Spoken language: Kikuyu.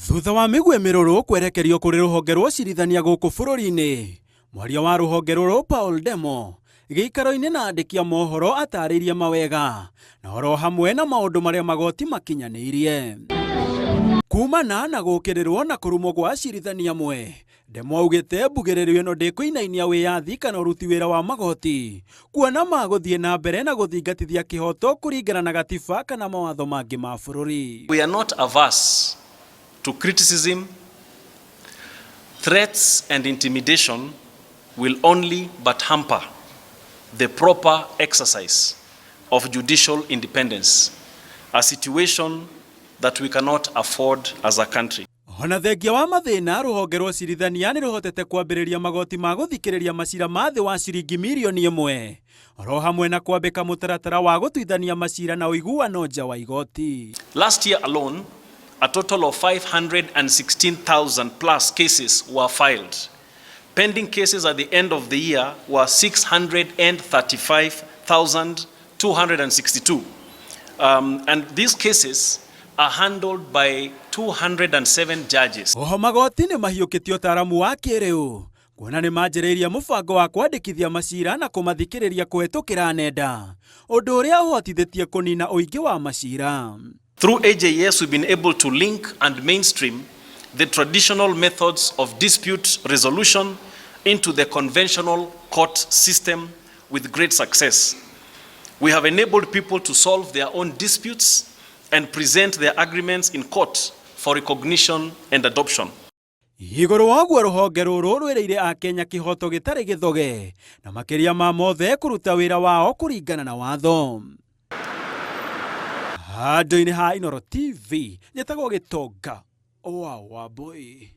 Thutha wa mĩguĩ mĩrũrũ kwerekerio kũrĩ rũhonge rwa ũcirithania gũkũ bũrũri-inĩ, mwaria wa rũhonge rũrũ Paul Demo gĩikaro-inĩ na andĩki a mohoro atarĩirie mawega na oro hamwe na maũndũ marĩa magoti makinyanĩirie. Kumana na gũkĩrĩrwo na kũrumwo gwa acirithania amwe, Ndemo augĩte mbugĩrĩrio ĩno ndĩkũinainia wĩyathi kana ũruti wĩra wa magoti, kuona magũthiĩ na mbere na gũthingatithia kĩhoto kũringana na gatiba kana mawatho mangĩ ma bũrũri. We are not averse to criticism, threats and intimidation will only but hamper the proper exercise of judicial independence, a situation that we cannot afford as a country. Ona thengia wa mathĩna, rũhonge rwa ũcirithania nĩ rũhotete kwambĩrĩria magoti ma gũthikĩrĩria macira ma thĩ wa ciringi mirioni ĩmwe, oro hamwe na kwambĩka mũtaratara wa gũtuithania macira na ũiguano nja wa igoti. Last year alone, a total of 516,000 plus cases were filed. Pending cases at the end of the year were 635,262. And these cases are handled by 207 judges. Oho magoti nĩ mahiũkĩtie ũtaaramu wa kĩrĩu kuona nĩ manjĩrĩirie mũbango wa kwandĩkithia macira na kũmathikĩrĩria kũhetũkĩra nenda, ũndũ ũrĩa ũhotithĩtie kũnina ũingĩ wa macira. Through AJS, we've been able to link and mainstream the traditional methods of dispute resolution into the conventional court system with great success. We have enabled people to solve their own disputes and present their agreements in court for recognition and adoption. Igũrũ wa ũguo rũhonge rũrũ rwĩrĩire Akenya kĩhoto gĩtarĩ gĩthoge na makĩria ma mothe kũruta wĩra wao kũringana na watho. Handũ-inĩ ha Inooro TV, njĩtagwo Gĩtonga wa Wambũi.